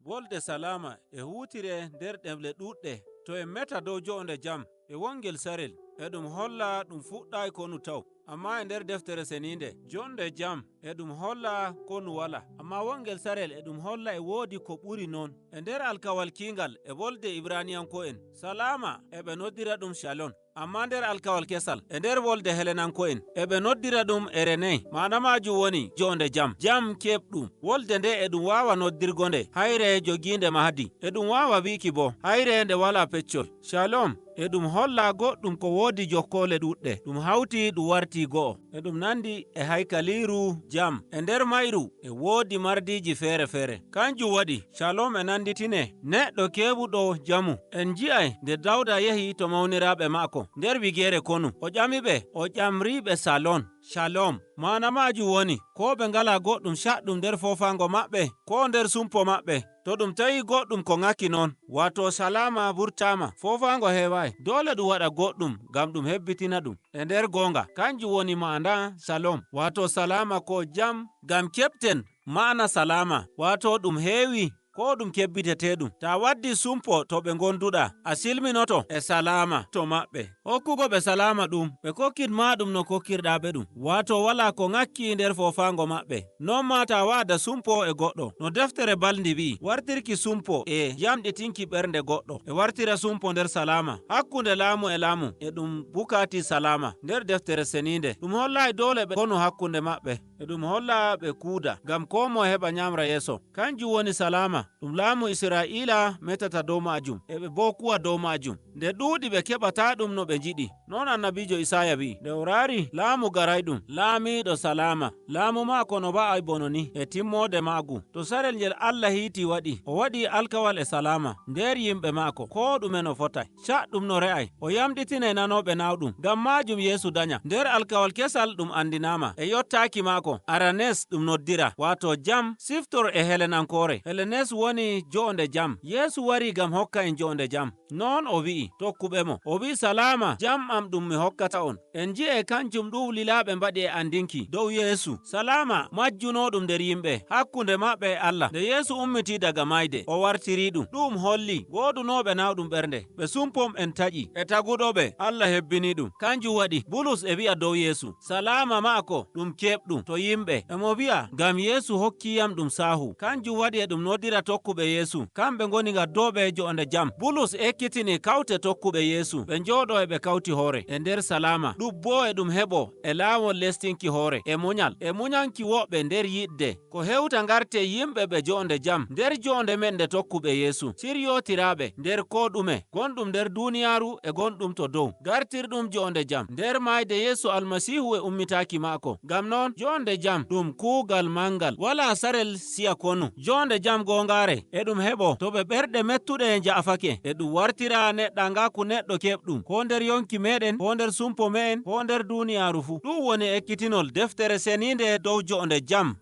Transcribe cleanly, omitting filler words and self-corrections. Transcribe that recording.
Wolde salama e huutire nder ɗemle ɗuɗɗe. To en meta dow jo'onde jam e wongel sarel, e ɗum holla ɗum fuɗɗay konu taw. Amma e nder Deftere Seniinde, jonde jam e ɗum holla konu wala. Amma wongel sarel e ɗum holla e woodi ko ɓuri non. E nder alkawal kiingal e wolde Ibraniyanko'en, salama e ɓe noddira ɗum shalom. Amma nder alkawal kesal e nder wolde Helenanko'en e ɓe noddira ɗum ereney. Mana majum woni jonde jam, jam keɓɗum. Wolde nde e ɗum wawa noddirgo nde hayre joginde mahdi, e ɗum wawa wiki bo hayre nde wala peccol. Shalom e ɗum holla goɗɗum ko woodi jokkole ɗuɗɗe, ɗum hawti ɗum warti go'o. E ɗum nandi e haykaliru jam, e nder mayru e woodi mardiji feere feere. Kanjum waɗi shalom e nanditine neɗɗo keɓuɗo jamu. En ji'ay nde Dawda yehi to mawniraɓe maako nder wigere konu, o ƴami ɓe, o ƴamriɓe salon shalom. Mana majum woni ko ɓe ngala goɗɗum shaɗɗum nder fofango maɓɓe ko nder sumpo maɓɓe. To ɗum tawi goɗɗum ko ŋakki noon, wato salama vurtama, fofango hewai, dole ɗum waɗa goɗɗum ngam ɗum hebbitina ɗum e nder gonga. Kanjum woni ma'ana shalom, wato salama ko jam. Ngam keɓten ma'ana salama, wato ɗum heewi ko ɗum kebbiteteɗum. Ta waddi sumpo to ɓe gonduɗa, a silminoto e salama to maɓɓe. Hokkugo ɓe salama ɗum ɓe kokkitma ɗum no kokkirɗaɓe ɗum, wato wala ko ŋakki nder fofango maɓɓe. Non ma ta wada sumpo e goɗɗo, no deftere balndi wi'i, wartirki sumpo e yamɗitinki ɓernde goɗɗo e wartira sumpo nder salama. Hakkunde laamu e laamu e ɗum bukati salama. Nder deftere seninde ɗum hollai dole ɓe konu hakkunde maɓɓe, e ɗum holla ɓe kuuda ngam ko mo heɓa nyamra yeeso. Kanjum woni salama ɗum laamu Israila metata dow majum, e ɓe bo kuwa dow majum. Nde ɗuuɗi ɓe keɓata ɗum no ɓe jiɗi. Non annabijo Isaya wi'i nde o raari laamu garay ɗum laamiɗo salama. Laamu maako no wa'ay bono ni e timmode maagu. To sarel ngel Allah hiiti waɗi, o waɗi alkawal e salama nder yimɓe maako, ko ɗume no fotay, caɗɗum no re'ay, o yamɗitinay nanoɓe nawɗum. Ngam majum Yeesu danya nder alkawal kesal ɗum andinama e yottaki maako Aranes ɗum noddira, wato jam. Siftor e Helenankore, Helenes woni jo'onde jam. Yeesu wari ngam hokka en jo'onde jam. Non o wi'i tokkuɓe mo, o wi'i salama jam am ɗum mi hokkata on. En ji'e kanjum ɗum lilaɓe mbaɗi e andinki dow Yeesu. Salama majjunoɗum nder yimɓe hakkunde maɓɓe e Allah. Nde Yeesu ummiti daga mayde, o wartiri ɗum. Ɗum holli godunoɓe nawɗum ɓernde ɓe sumpom en taƴi e taguɗoɓe Allah hebbini ɗum. Kanjum waɗi Bulus e wi'a dow Yeesu salama maako ɗum keɓɗum to yimɓe. Emo wi'a ngam Yeesu hokkiyam ɗum saahu. Kanjum waɗi e ɗum noddira tokkuɓe Yeesu, kamɓe ngoni gaddoɓe jo'onde jam. Bulus ekkitini kawte tokkuɓe Yeesu ɓe njooɗo e ɓe kawti hoore e nder salama. Ɗum bo e ɗum heɓo e laawol lestinki hoore e munyal e munyanki woɓɓe nder yiɗde. Ko hewta ngarte yimɓe ɓe jo'onde jam nder jo'onde men nde tokkuɓe Yeesu, siryotiraɓe nder ko ɗume gonɗum nder duniyaaru e gonɗum to dow, gartirɗum jo'onde jam nder mayde Yeesu Almasihu e ummitaki maako. Ngam non jo'onde jam ɗum kuugal mangal, wala sarel siya konu. Jo'onde jam gongare e ɗum heɓo to ɓe ɓerɗe mettuɗe ja'afake, e ɗum wartira neɗɗangaku neɗɗo keɓɗum, ko nder yonki meɗen, ko nder sumpo me'en, ko nder duniyaaru fuu. Ɗum woni ekkitinol deftere seninde dow jo'onde jam.